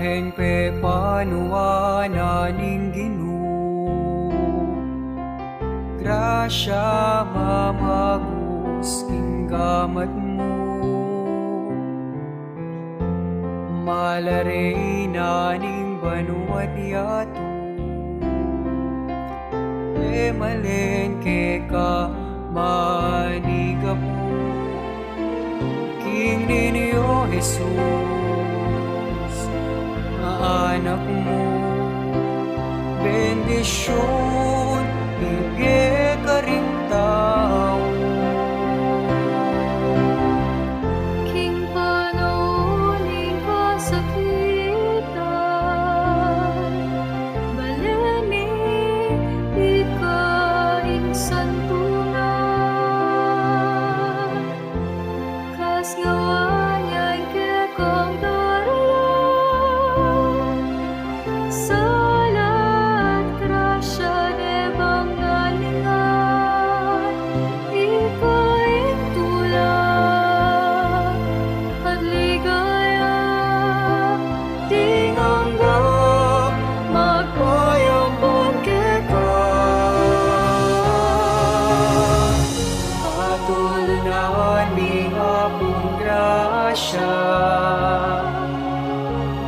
Ing pepanuan na ning Ginu, grasya mamagus king gamat mu. Malare na ning banua't yatu, e malen keka manigapu. King Niño Jesus, anak mu, bendisyun ibie karing tau. King panaun ning kasakitan, bale ni ika ing santunan. Kasngawaan yang kekang daralan, sala at grasya de bang nalingan, ika ing tula at ligaya, ding angga magpayampun keka. Patulunan ning Apung grasya,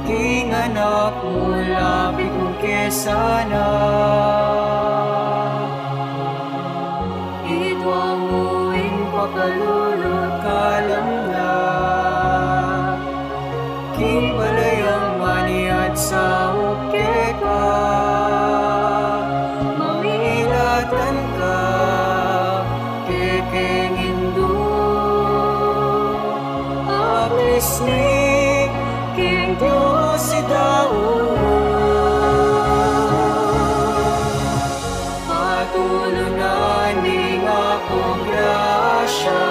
king anak mu, lapit mu ke sana. Idwang mu ing pakalulu't kalamnan, king balayang maniat saup keka, mamilatan ka kekeng Indu. Aplis mi king Dios i Daud. Patulunan ning Apung grasya,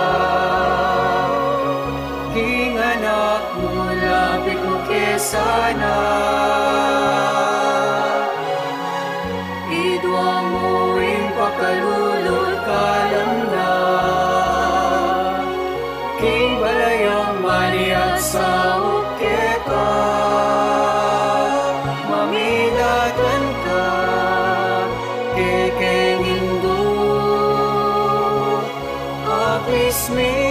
king anak mu, lapit mu ke sana. Idwang mu ing pakalulu't kalamnan, king balayang maniat saup keka, mamilatan ka kekeng Indu. Aplis mi